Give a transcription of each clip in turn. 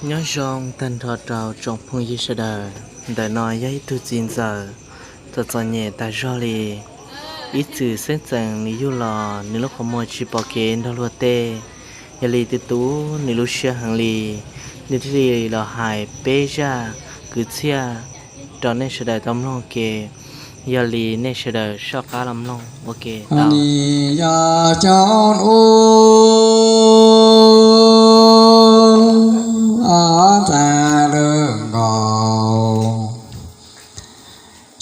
Nyob zoo tag nrho rau tsoom phooj ywg sawv daws. Ntawm no yog ib tug txiv ntxawm txom txom nyem tas zog li. Ib txwm xeeb txeem nws yug los nws lub qhov muag tsis pom kev nrog luag tej, yog li twb tu nws lub siab heev li. Nws thiaj li los hais peb zaj kwv txhiaj rau nej sawv daws tau mloog ke. Yog li nej sawv daws soj qab los mloog ua ke tau. Nim yog cov ub tag lawm nkaus,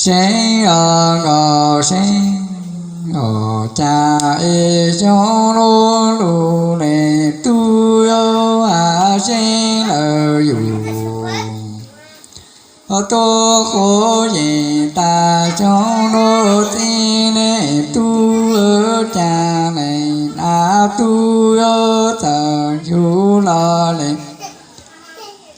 seeb os nkaus seeb, os cas es xyoo lub lus ne tub yuav seeb lawm yus. Tuaj qhuav yeem tas xyoo lub txij ne tub, cas ne na tub yuav txawm yus los le.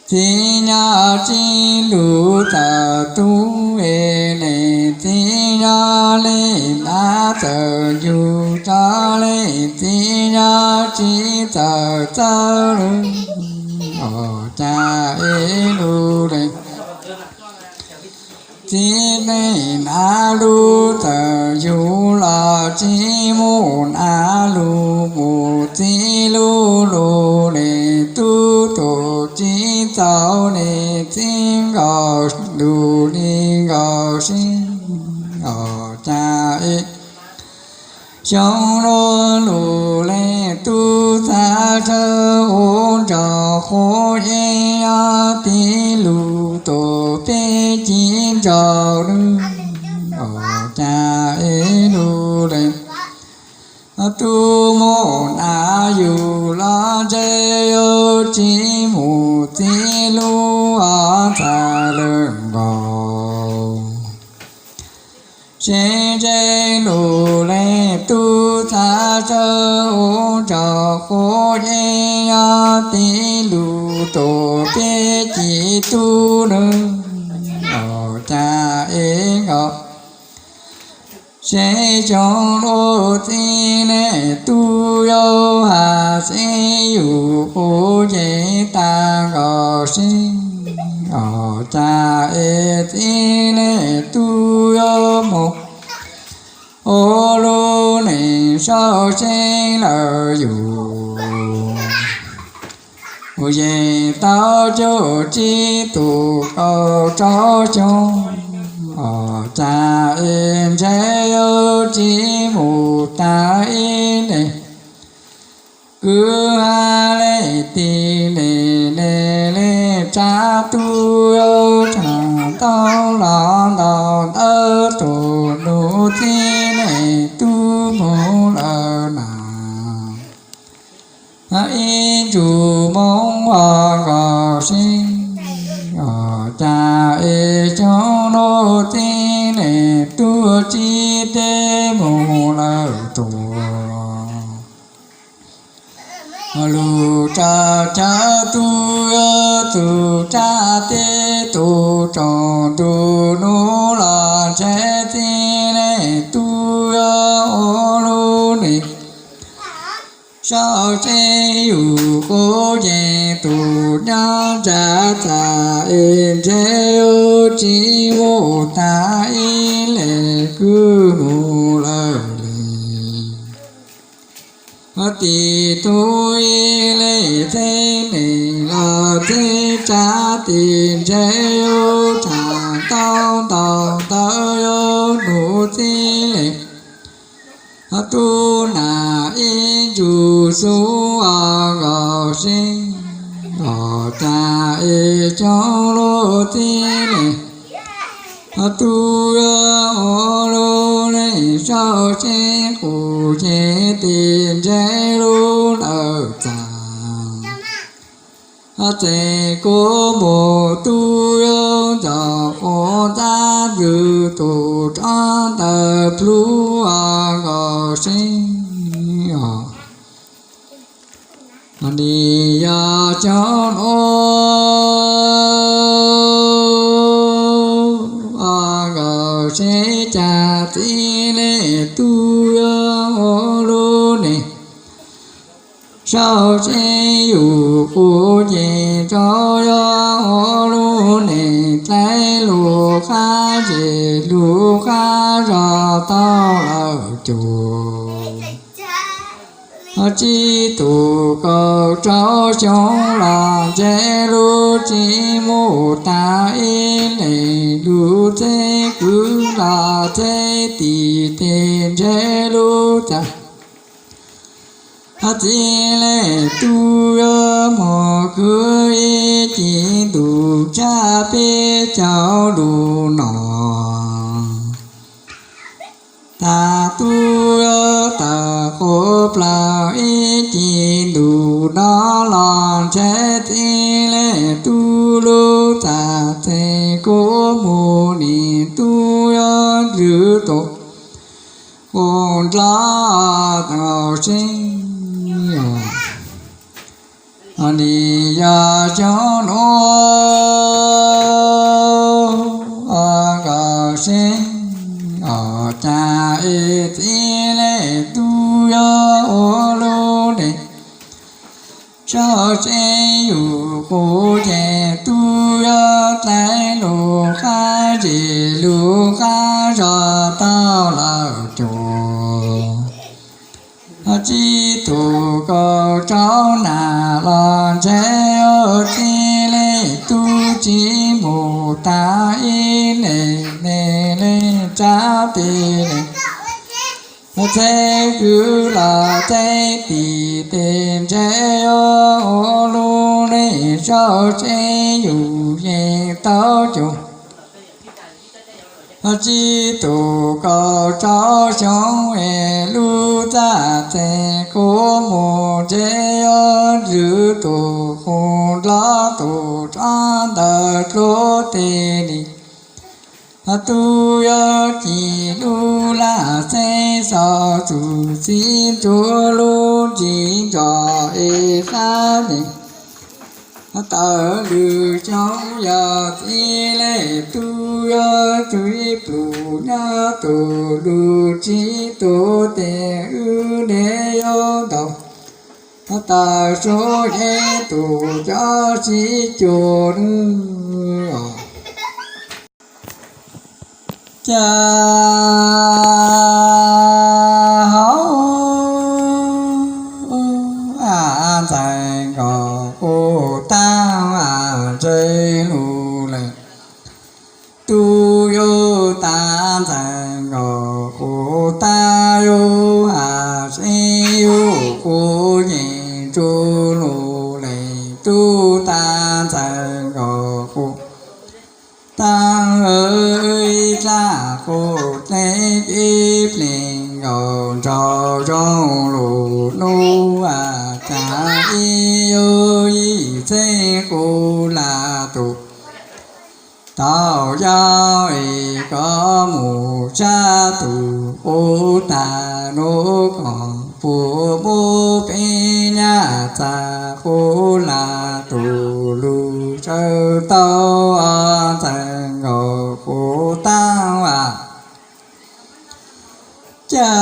Txiv nyob tsis lus txawm tub es ne, txiv nyob li nab txawm yus tso li, txiv nyob tsis txawm txawj lus, os cas es lus le. Txiv ne na lus txawm yus los tsis mus na lus mus, txiv lub lus le tub tus tsis txaus ne, txiv nkaus lus li nkaus seeb, os cas es xyoo lub lus le tub txav tsawv ub nrog qhuav yeeb, txiv lus tus peb ci nrog lub, os cas es lus le. Tub mus na yus los ntshe yuav tsis mus, txiv lub os txav lawm nkaus. Seeb ntshe lus le tub txav tsawv ub nrog qhuav yeeb, txiv lus tus peb ci tub lawm, os cas es nkaus. Seeb xyoo lub txij ne tub yuav has, seeb yus qhuav yeeb tas nkaus seeb, os cas es txij ne tub yuav mus ua lub neej sau seeb lawm yus. Mus yeem tau cuaj tsib tus kaum rau xyoo, os cas es ntshe yuav tsis mus tag ib leeg. Kwv ha leej tij ne, ne le tsav tub yuav tsav tau los ntau ntawd tus nus txij ne tub mus lawm na. Ib ntsug moo os nkaus seeb, os cas es xyoo lub txij ne tub tsis teb mus lawm tuaj. Lus tsa chaw tub yuav tus tsa teb tus tsaus ntuj nub los ntshe txij ne tub yuav ua lub neej sau seeb yus qhuav yeeb tus nyob ntsa txaj es ntshe yuav tsis mus tag ib leeg kwv mus lawm li. Tim tub ib leeg txheeb neeg los txheeb tsav tim ntshe yuav tsav tau ntau ntawd yuav nus txij leej tub na ib ntsug xub os nkaus seeb, os cas es xyoo lub txij leej tub yuav ua lub neej sau seeb qus yeeb tim ntshe lub lawm txaj. Txeem kuv mus tub yuav ntxom qhuav ntxab ntws tus rov ntawm plhu os nkaus seeb, os nim yog xyoo lub os nkaus seeb cas txij ne tub yuav ua lub neej sau seeb yus kuv ces rau yog ua lub neej dlaim lub qab zej lub qab zog tau lawm cuag tsib tus kaum rau xyoo los ntshe lub tsev mus tas ib leeg lub txheeb kwv los txheeb tim tes ntshe lub txaj txiv leej tub yuav mus khwv ib cim ntuj tshaj peb caug lus no. Tag tub yuav tawm qhov plaws ib cim ntuj no los ntshe txiv leej tub lub txaj txheeb kuv mus nim tub yuav ntswj tus qub nrov tau seb nim yog xyoo nuav nkaus seb os cas es txiv leej tub yuav ua lub neej sau seb yus qub ces tub yuav dlaim lub qab zej lub qab zog tau lawm cuag tsib tus kaum rau nas los ntshe txiv leej tub tsis mus tas ib leeg, leeg leej tsa tes leej txheeb kwv los txheeb tim tes ntshe yuav ua lub neej sau seb yus yeej tau cuag tsib tus kaum rau xyoo es lub txaj txheeb kuv mus ntshe yuav ntswj tus qub nrov tus rov ntawm dluab tes li. Tub yuav cim lub laj xeeb xaus txuj xim ntsuav lub ntsis ntsos es qab tes tawm lwm xyoo yog txiv leej tub yuav txwv plum nyob tus lub tsib tus tes wb ntev yuav ntaus tawm suab yeeb tus cov sib cuag nws os. Cas hauv ntxhais nkaus kuv tab ntshe lus lees tub yuav tab ntxhais nkaus kuv tab yuav has seb yus kuv yeej tsuj lus lees tub tab ntxhais nkaus kuv tab ib dlaab kuv teb ib pleeg nkaus nraug zoo lus nub a cas ib yug yim txheeb kuv lam tus tau yau es koj mus sab tus kuv tag nub kom puv muab peb nyab txag kuv lam tus lus sawv tau ntxhais nkaus kuv tab a cas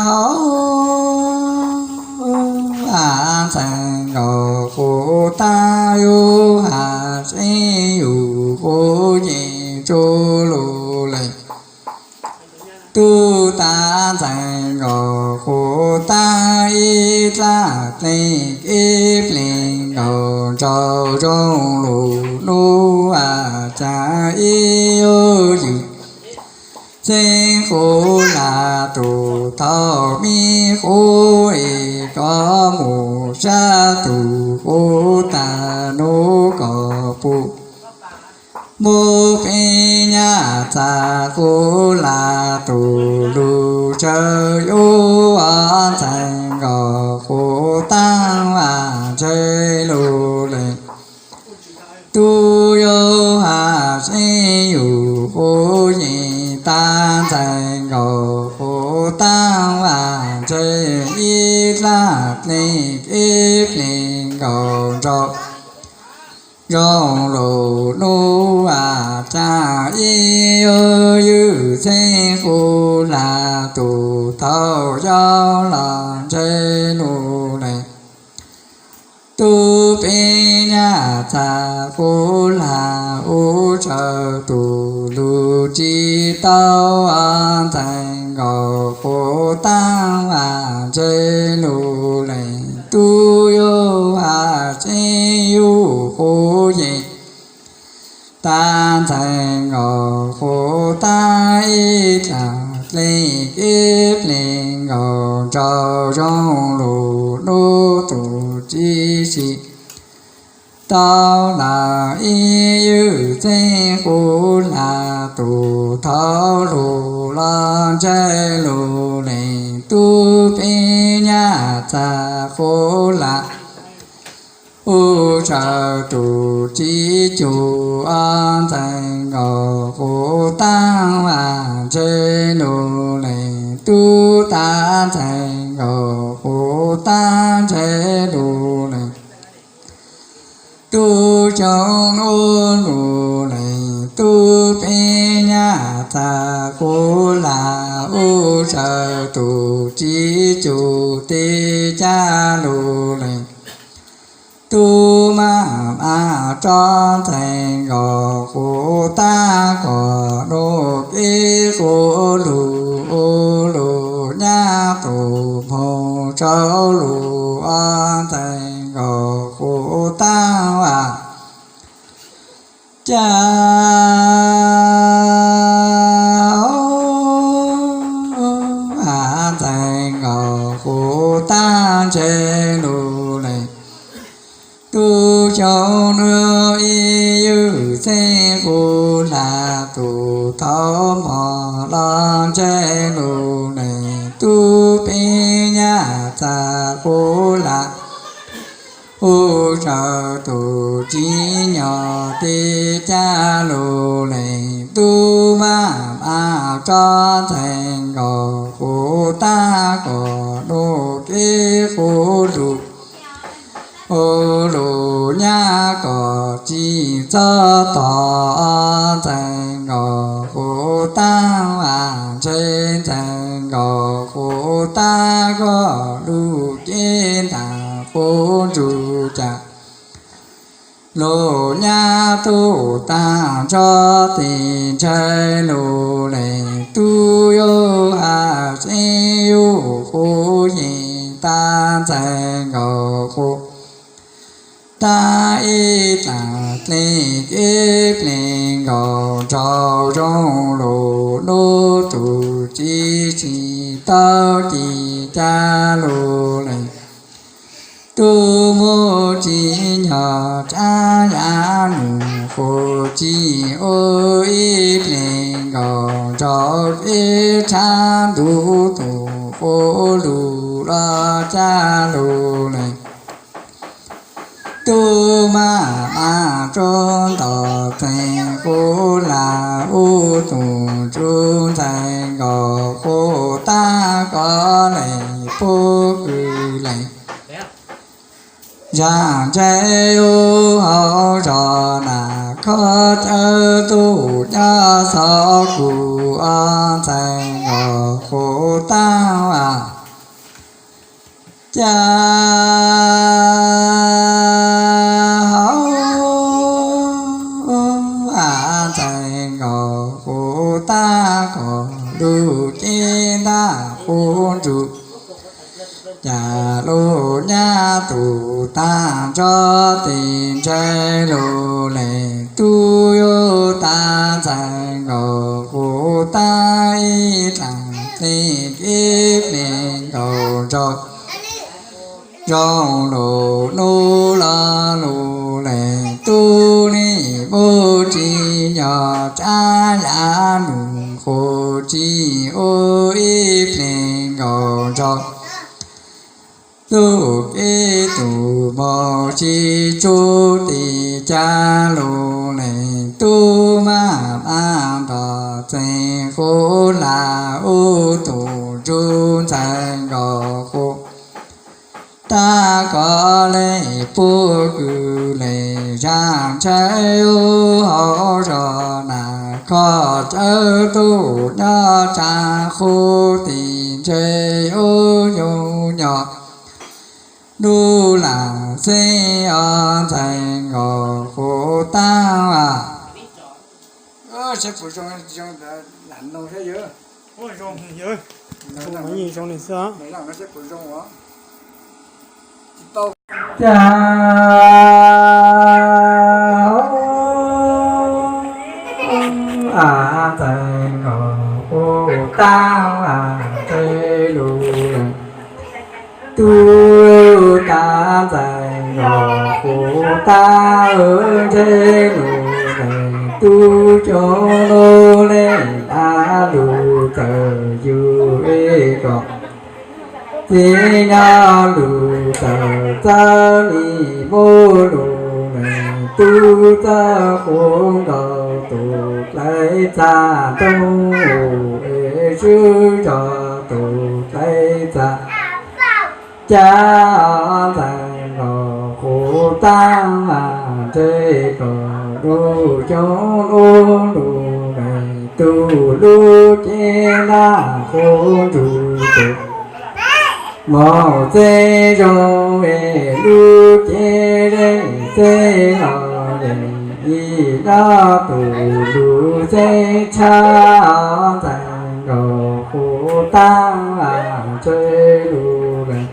hauv ntxhais nkaus kuv tab yuav has seb yus kuv yeej tsuj lus lees tub tab ntxhais nkaus kuv tab ib dlaab pleeg ib pleeg nkaus nraug zoo lus nub a cas ib yug yim txheeb kuv lam tus thaum me kuv es koj mus sab tus kuv tag nub kom puv muab peb nyab txag kuv lam tus lus sawv yuav ntxhais nkaus kuv tab a ntshe lus lees tub yuav has seb yus kuv yeej tab ntxhais nkaus kuv tab a ntshe ib dlaab pleeg ib pleeg nkaus nraug zoo lus nub a cas ib yug yim txheeb kuv lam tus thaum yau los ntshe lus lees tub peb nyab txag quv lag ub tsaws tus lug tsi tau ntxhais nkaus quv taab vaj ntseg lug lees tub yug has tseeb yug quv yees tag ntxhais nkaus quv taab ib dlaag dleeg kev dleeg nkaus nraug zoo lug nub tus tsi si tau lawm ib yawg txheej quv lag tus thaub lug los ntseg lug lees tub peb nyab txag quv lag ub tsaws tus tsi cug ob ntxhais nkaus quv taab vaj ntseg lug lees tub tag ntxhais nkaus quv taab ntseg lug lees tub xyoo ub lug lees tub peb nyab txag quv lag ub tsaws tus tsi cug teb cag lug lees tub maj maj tso ntxhais nkaus quv taab kom nuj kev quv lug ub lug nyab tus moog tsaus lug ob ntxhais nkaus quv taab vaj cag ntxhais nkaus quv taab ntseg lug lees tub xyoo nuav ib yawg txheej quv lag tus thaub mog los ntseg lug lees tub peb nyab txag quv lag ub tsaws tus tsi nyog teb cag lug lees tub maj maj tso ntxhais nkaus quv taab kom nuj kev quv lug ub lug nyab kom tsi txog tog ntxhais nkaus quv taab vaj ntseg ntxhais nkaus quv taab kom lug cev ntaag quv ntsug cag lug nyab tub taab nrho tes ntseg lug lees tub yug has tseeb yug quv yees tag ntxhais nkaus quv taab ib dlaag dleeg kev dleeg nkaus nraug zoo lug nub tus tsi si tau ci cag lug lees tub muaj tsi nyog tsab yav nug quv tsi ua ib dleeg nkaus nraug kev tshaab ntuj tus quv lug los cag lug lees tub maj maj tso nto txeeg quv lag ub tug tsu ntxhais nkaus quv taab kov lees puab kws lees zaaj ntseg ub hauv zog nam kho cawv tub nyob xov kuv ob ntxhais nkaus quv taab vaj cag hauv ntxhais nkaus quv taab kom lug cev ntaag quv ntsug cag lug nyab tus taab nrho tes ntseg lug lees tub yug tag ntxhais nkaus quv taab ib dlaag dleeg kev dleeg nkaus nraug zoo lug nub los lug lees tub neeg muaj tsi nyog tsab yav nug quv tsi ua ib dleeg nkaus nraug tub kev tug moog tsi tsu tes cag lug lees tub maj maj nto txeeg quv lag ub tug tsu ntxhais nkaus quv taab kov lees puab kws lees zaaj ntseg ub hauv zog nam kho cawv tub nyob tsaam qub tes ntseg ub nyoog nyoog lub lam xeeb ob ntxhais nkaus qub taab. Seb puas zoo, zoo ntawd lam noog seb yawg. Zoo, zoo li xwb. Seb puas zoo os. Cas ob ntxhais nkaus qub taab, ntshe lub leej tub taab, ntxhais nkaus qub taab, ntshe lub leej tub coob lub leej dab lug txawj yug ib tug txiv nyob lug txawj txawj li muab lub leej tub txawj qub nkaus tus dlawb txaj ntoo, es swb zog tus dlawb txaj. Cas ob ntxhais nkaus qub taab, ntshe kom lub coob lub lub leej tub lub cev ntaj qub ntsug tus moog txeeb zoo, es lub cev zeej txeeb los leej ib nyob tus lug txeeb tshab. Ob ntxhais nkaus qub taab, ntshe lub leej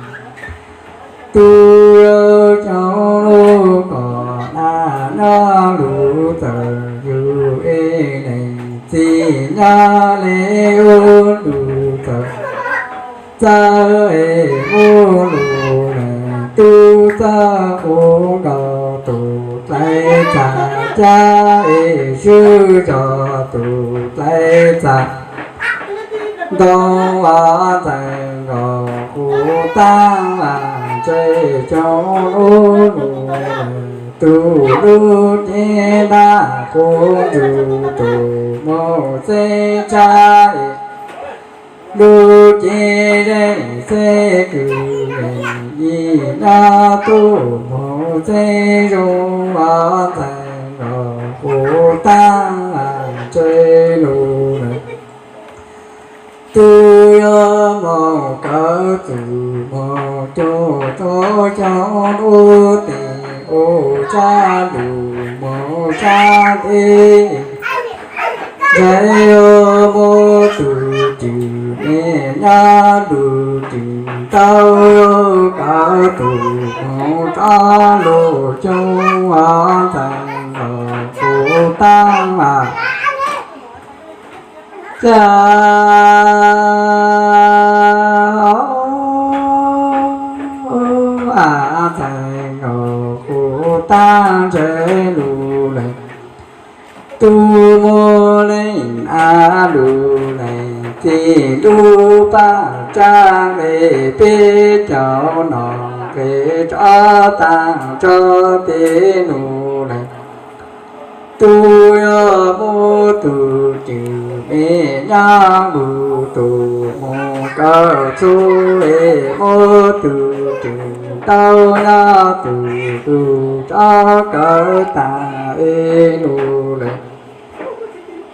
tub coob lub kom naj nyob lug txawj yug ib leej txiv nyob le ua lug txawj txawj es muab lub leej tub txawj qub nkaus tus dlawb txaj, cas es swb zog tus dlawb txaj ntoo. Ob ntxhais nkaus qub taab, ntshe coob lub lub leej tub lub cev ntaj qub ntsug tus moog txeeb tshab, es lub cev zeej txeeb kws leej ib nyob tus moog txeeb zoo. Ob ntxhais nkaus qub taab, ntshe lub leej tub yuav moog kawm txug moog coob rau xyoo lub teb ua tshab lug moog tshab ntej. Ntshe yuav muab tug cwm me nyob lug cwm ntau, yuav kawm tug moog tshab lug xyoo. Ob ntxhais nkaus qub taab, cas ob ntxhais nkaus qub taab, ntshe lub leej tub muab leej ab lub leej txiv lub paj tsab nqe peb caug no nqe rov taag rua teb lub leej tub yuav muab tug cwm me nyob lug tus moog kawm txug, es muab tug cwm ntau nyob tug lug rov kawm taag es lub leej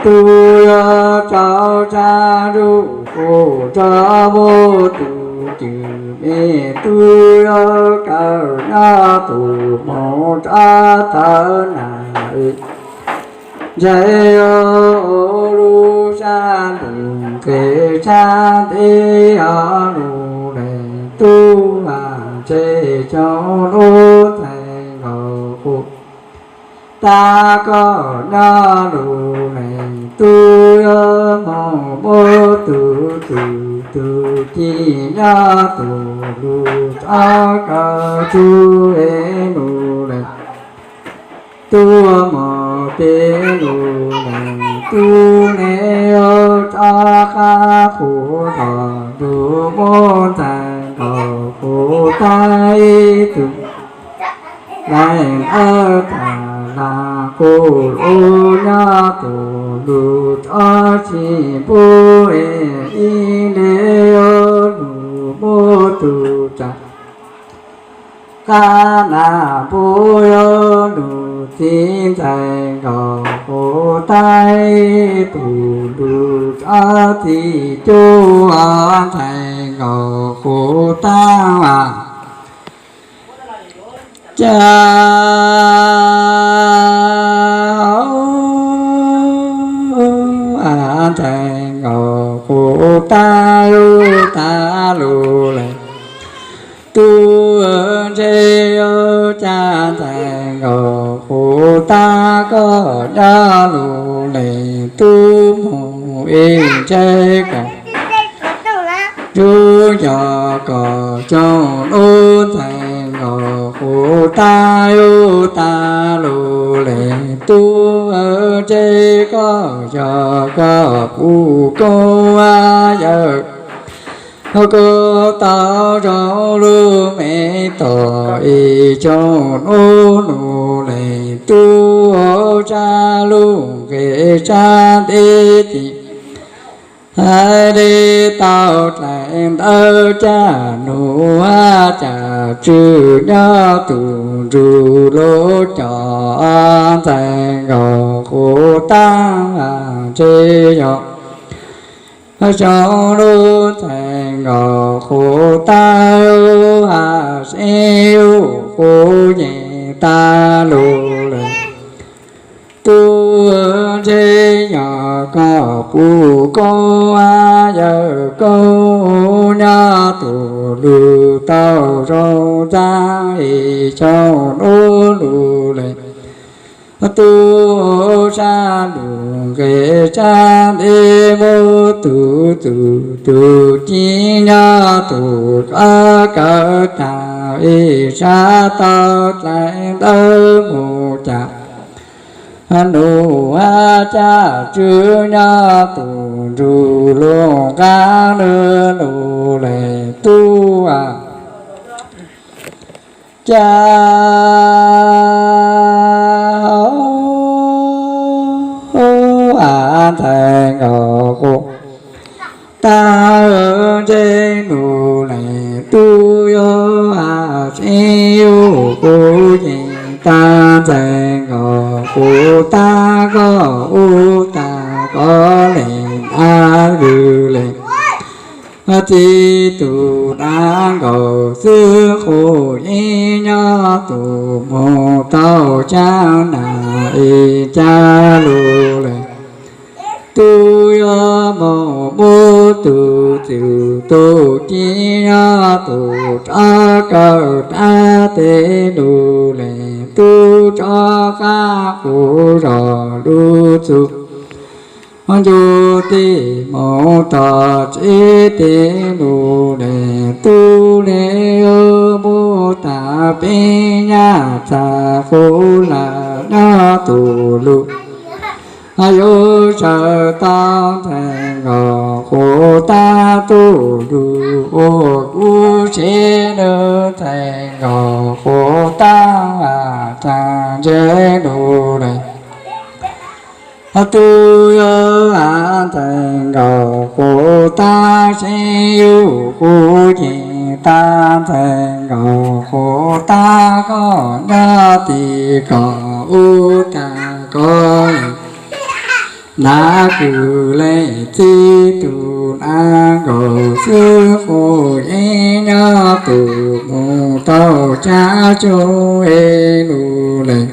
tub yuav rov tshab lug hu rua muab tug cwm me tub yuav kawm nyob tus moog rov thawv na. Ntshe yuav ua lub sab lug nqe sab ntej, ob lub leej tub mas ntshe xyoo lub txhais nkaus qub taab, koj nyob lub leej tub yuav moog muab tug txwm tug ci nyob tus lug rov kawm txug es lub leej tub moog peb lub leej tub ne yuav rov qab qub los lug muab ntxhais nkaus qub taab ib tug leej ab tag lam qub lub nyob tus lug rov tsis npub es ib le yuav lug muab tug tsav qab na npub yuav lug txib ntxhais nkaus qub taab ib tug lug rov txib cuab ntxhais nkaus qub taab. Cas hauv ntxhais nkauj qus tag lub tag lus lawm, tub ntshe yuav cas ntxhais nkauj qus tag koj nyob lus lawm, tub mus ib ntshe kom tub nco kom xyoo lub ntxhais nkauj qus tag lub tag lus lawm, tub ntshe koj xyov koj puas koob yawm. Koj tau zoo lub me tos ib xyoo lub lus lawm, tub sab lub nqe sab ntev ces hais li tau dlaim ntawd cas nus hab cas tsw nyob tus ntsuj lub cov ntxhais nkauj qus tag ntshe yog xyoo lub ntxhais nkauj qus tag lub hab seb yus qus yeej tag lus lawm, tub ntshe yog koj puas koob yawm koob nyob tus lus tau zoo tag ib xyoo lub lus lawm, tub sab lub nqe sab ntev muab tus txum tus ci nyob tus qab kaw tag ib sab tau dlaim ntawd mus cas nus hab cas tsw nyob tus ntsuj lub qab lub lus lawm, tub cas hauv ntxhais nkauj qus tag ntshe nus lawm, tub yuav hab seb yus qus yeej tag, ntxhais nkauj qus tag koj ub tag koj lees ab lwm lees txib tus dab nkaus xwb qus yeej nyob tus mus tau xya nas ib cag lus lawm, tub yuav mus muab tus txum tus ci nyob tus rov kaw dab tes lus lawm, tub rov qab qus zog lub txum ncu tij mus tog tsev tes lus lawm, tub le muab tag peb nyab txag qus lam nyob tus lus yuav sawv tau ntxhais nkauj qus tag tus lus ua kuv seb nws ntxhais nkauj qus tag tag ntshe lus lawm, tub yuav hab ntxhais nkauj qus tag seb yus qus yeej tag, ntxhais nkauj qus tag koj nyob tim koj ub tag koj lees nab kwv lees txib tus nab nkaus xwb qus yeej nyob tus mus tau xya xyoo lus lawm,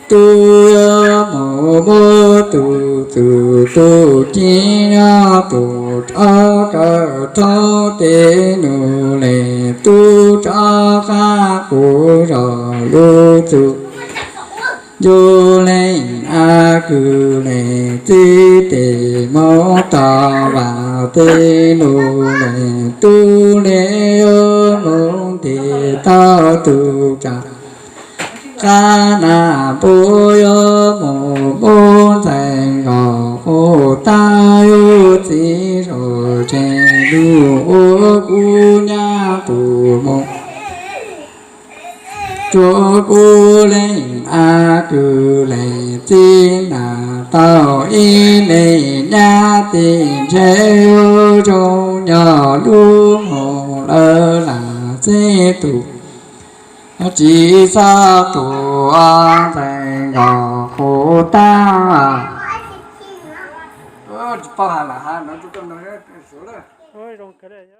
tub yuav mus muab tus txum tus ci nyob tus rov kaw thoob tes lus lawm, tub rov qab qus zog lub txum ncu lees ab kwv lees txib tes mus tog vam tes lus lawm, tub le yuav mus ntes tau tus tsav qab nas puab yuav mus muab ntxhais nkauj qus tag yus txiv zog tsev lus ua kuv nyab tus mus rua kuv lees ab kwv lees txib nas tau ib leeg nyab tij ntshe yuav zoo nyob lub moos lawm lam xeb tus tsis txhob tus ntxhais nkauj qus tag. Tsis paub has lam has no, zoo kawg.